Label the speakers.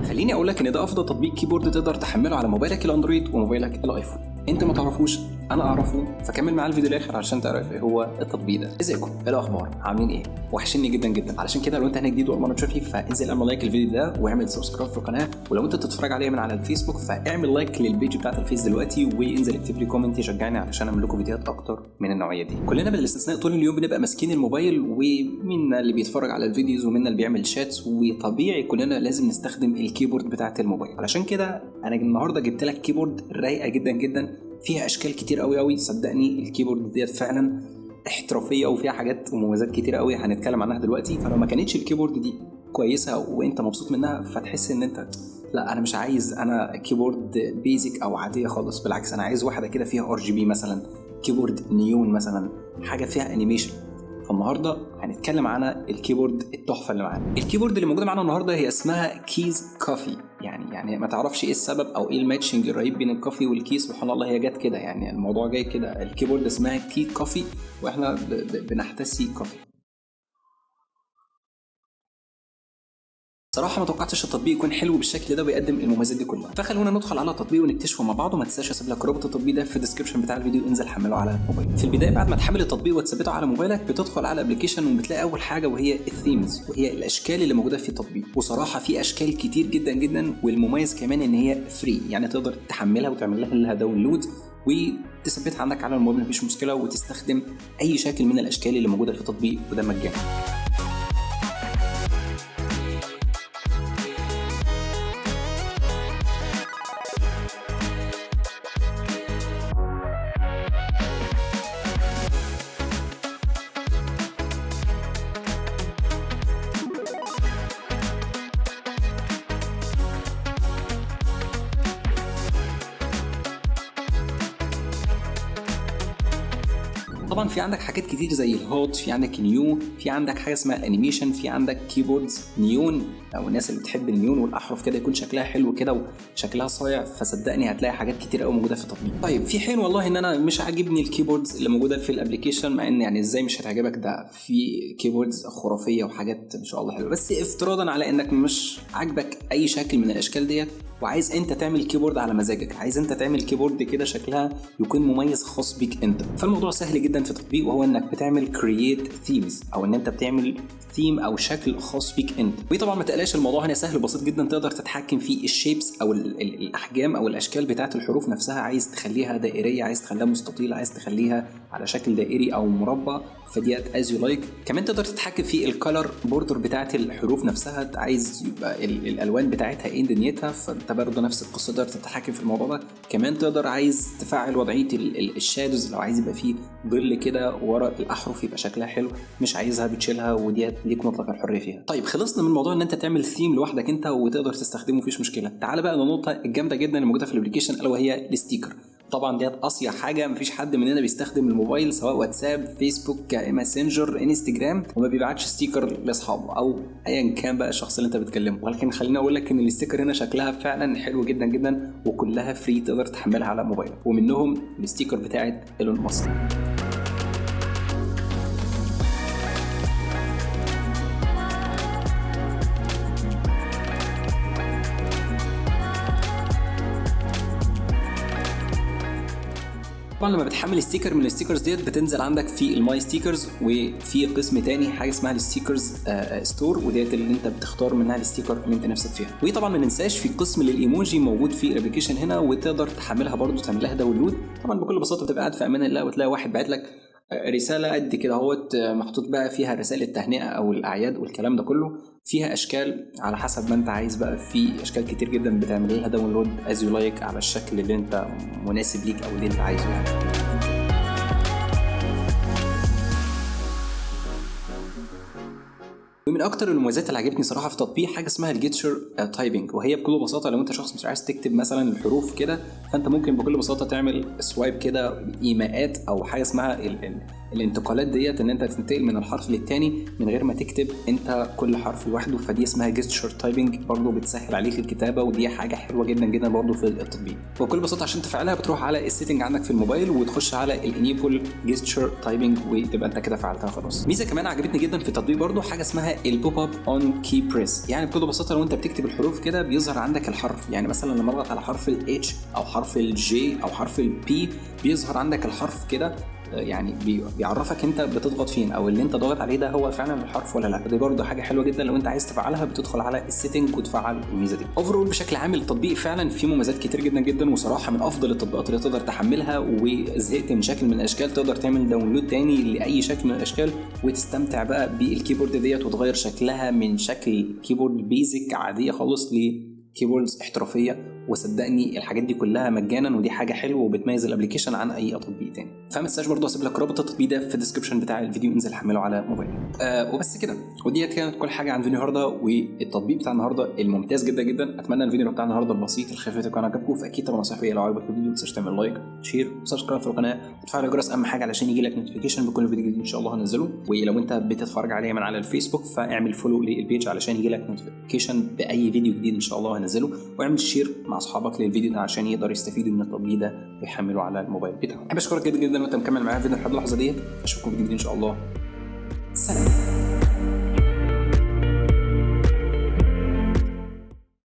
Speaker 1: خليني اقول لك ان ده افضل تطبيق keyboard تقدر تحمله على موبايلك الاندرويد وموبايلك الايفون. انت ما تعرفوش، انا اعرفه، فكمل معايا الفيديو الاخر علشان تعرف ايه هو التطبيق ده. ازيكم؟ ايه الاخبار؟ عاملين ايه؟ وحشني جدا جدا. علشان كده لو انت هنا جديد واول مرة تشوفني فانزل اعمل like للفيديو ده واعمل subscribe في القناه، ولو انت بتتفرج عليا من على الفيسبوك فاعمل like لل page بتاعت الفيس دلوقتي، وانزل اكتب لي comment يشجعني علشان اعمل لكم فيديوهات اكتر من النوعية دي. كلنا بالاستثناء طول اليوم بنبقى ماسكين الموبايل، ومنا اللي بيتفرج على ال videos ومنا اللي بيعمل chats، وطبيعي كلنا لازم نستخدم ال keyboard بتاعت الموبايل. علشان كده انا النهارده جبت لك keyboard رايقة جدا جدا، فيها اشكال كتير قوي قوي. صدقني ال keyboard ديت فعلا احترافية وفيها حاجات ومميزات كتير قوي هنتكلم عنها دلوقتي. فلو ما كانتش ال keyboard دي كويسة وانت مبسوط منها فتحس ان انت لا انا مش عايز انا keyboard basic او عادية خالص، بالعكس انا عايز واحدة كده فيها RGB مثلا، keyboard neon مثلا، حاجة فيها animation. فالنهارده هنتكلم عن ال keyboard التحفة اللي معانا. ال keyboard اللي موجودة معانا النهارده هي اسمها Keys Coffee. يعني ما تعرفش ايه السبب او ايه ال matching الرهيب بين ال coffee وال key، سبحان الله هي جت كده، يعني الموضوع جاي كده. ال keyboard اسمها Key Coffee واحنا بنحتسي coffee. صراحة ما توقعتش التطبيق يكون حلو بالشكل ده وبيقدم المميزات دي كلها، فخلونا ندخل على التطبيق ونكتشفه مع بعض. وما تنساش اسيب لك رابط التطبيق ده في ال description بتاع الفيديو، انزل حمله على موبايلك. في البداية بعد ما تحمل التطبيق وتثبته على موبايلك بتدخل على ال application وبتلاقي اول حاجة وهي ال themes، وهي الاشكال اللي موجودة في التطبيق. وصراحة في اشكال كتير جدا جدا، والمميز كمان ان هي free، يعني تقدر تحملها وتعمل لها download وتثبتها عندك على الموبايل مفيش مشكلة، وتستخدم اي شكل من الاشكال اللي موجودة في التطبيق، وده مجانا. طبعا في عندك حاجات كتير زي ال hot، في عندك new، في عندك حاجة اسمها animation، في عندك keyboards neon او الناس اللي بتحب النيون والاحرف كده يكون شكلها حلو كده وشكلها صايع، فصدقني هتلاقي حاجات كتير قوي موجودة في التطبيق. طيب في حين والله ان انا مش عاجبني ال keyboards اللي موجودة في ال application، مع ان يعني ازاي مش هتعجبك، ده في keyboards خرافية وحاجات ان شاء الله حلوة، بس افتراضا على انك مش عاجبك اي شكل من الاشكال ديت وعايز انت تعمل keyboard على مزاجك، عايز انت تعمل keyboard كده شكلها يكون مميز خاص بيك انت، فالموضوع سهل جدا في التطبيق، وهو انك بتعمل create themes او ان انت بتعمل ثيم او شكل خاص بيك انت. وطبعا ما تقلقش الموضوع هنا سهل وبسيط جدا، تقدر تتحكم في ال shapes او الاحجام او الاشكال بتاعه الحروف نفسها، عايز تخليها دائريه، عايز تخليها مستطيله، عايز تخليها على شكل دائري او مربع، فديت as you like. كمان تقدر تتحكم في ال color border بتاعه الحروف نفسها، عايز يبقى الالوان بتاعتها ايه دنيتها، فانت برضه نفس القصة تقدر تتحكم في الموضوع ده. كمان تقدر عايز تفعل وضعية ال shadows، لو عايز يبقى فيه ظل كده ورا الاحرف يبقى شكلها حلو، مش عايزها بتشيلها، وديت ليك مطلق الحرية فيها. طيب خلصنا من موضوع ان انت تعمل ثيم لوحدك انت وتقدر تستخدمه مفيش مشكلة. تعال بقى للنقطة الجامدة جدا اللي موجودة في ال application، الا وهي ال sticker. طبعا ديت اصيع حاجة، مفيش حد مننا بيستخدم الموبايل سواء واتساب، فيسبوك، ماسنجر، انستجرام وما بيبعتش sticker لاصحابه او ايا كان بقى الشخص اللي انت بتكلمه. ولكن خليني اقول لك ان ال sticker هنا شكلها فعلا حلو جدا جدا، وكلها free تقدر تحملها على موبايلك، ومنهم ال sticker بتاعت ايلون ماسك. طبعا لما بتحمل sticker من ال stickers ديت بتنزل عندك في ال my stickers، وفي قسم تاني حاجة اسمها ال stickers store، وديت اللي انت بتختار منها ال sticker اللي انت نفسك فيها. وطبعا ما ننساش في قسم للايموجي موجود في ال application هنا، وتقدر تحملها برده تعمل لها download. طبعا بكل بساطة بتبقى قاعد في امان الله وتلاقي واحد باعت لك رسالة قد كده اهوت محطوط بقى فيها رسائل التهنئة او الاعياد والكلام ده كله، فيها اشكال على حسب ما انت عايز بقى، في اشكال كتير جدا بتعمل لها download as you like على الشكل اللي انت مناسب ليك او اللي انت عايزه يعني. ومن من اكتر المميزات اللي عجبتني صراحة في التطبيق حاجة اسمها ال gesture typing، وهي بكل بساطة لو انت شخص مش عايز تكتب مثلا الحروف كده، فانت ممكن بكل بساطة تعمل swipe كده، ايماءات او حاجة اسمها ال الانتقالات ديت، ان انت تنتقل من الحرف للتاني من غير ما تكتب انت كل حرف لوحده، فدي اسمها gesture typing، برضه بتسهل عليك الكتابه، ودي حاجة حلوة جدا جدا برضه في التطبيق. وبكل بساطة عشان تفعلها بتروح على ال setting عندك في الموبايل وتخش على ال enable gesture typing، وتبقى انت كده فعلتها خلاص. ميزة كمان عجبتني جدا في التطبيق برضه حاجة اسمها ال pop up on key press، يعني بكل بساطة لو انت بتكتب الحروف كده بيظهر عندك الحرف، يعني مثلا لما اضغط على حرف ال H او حرف ال J او حرف ال P بيظهر عندك الحرف كده، يعني بيعرفك انت بتضغط فين او اللي انت ضاغط عليه ده هو فعلا الحرف ولا لا. دي برضه حاجة حلوة جدا لو انت عايز تفعلها، بتدخل على ال setting وتفعل الميزة دي. overall بشكل عام التطبيق فعلا فيه مميزات كتير جدا جدا، وصراحة من افضل التطبيقات اللي تقدر تحملها، وزهقت من شكل من الاشكال تقدر تعمل download تاني لاي شكل من الاشكال وتستمتع بقى بال keyboard ديت وتغير شكلها من شكل keyboard basic عادية خالص ل keyboards احترافيه. وصدقني الحاجات دي كلها مجانا، ودي حاجة حلوة وبتميز ال application عن اي تطبيق تاني. فما تنساش برضه اسيب لك رابط التطبيق ده في ال description بتاع الفيديو، انزل حمله على موبايلك. وبس كده، وديت كانت كل حاجة عن فيديو النهارده والتطبيق بتاع النهارده الممتاز جدا جدا. اتمنى الفيديو بتاع النهارده البسيط الخفيف يكون عجبكم. فاكيد طبعا نصيحتي لو عجبك الفيديو ما تنساش تعمل like، share، و subscribe في القناة، وتفعل الجرس اهم حاجة علشان يجي لك notification بكل فيديو جديد ان شاء الله هنزله. ولو انت بتتفرج عليا من على الفيسبوك فاعمل follow لل page علشان يجي لك notification باي فيديو جديد ان شاء الله هنزله، واعمل share مع اصحابك للفيديو ده عشان يقدروا يستفيدوا من التطبيق ده ويحملوه على الموبايل بتاعهم. احب اشكرك جدا جدا وانت مكمل معايا الفيديو لحد اللحظة ديت. اشوفكم في فيديو جديد ان شاء الله. سلام.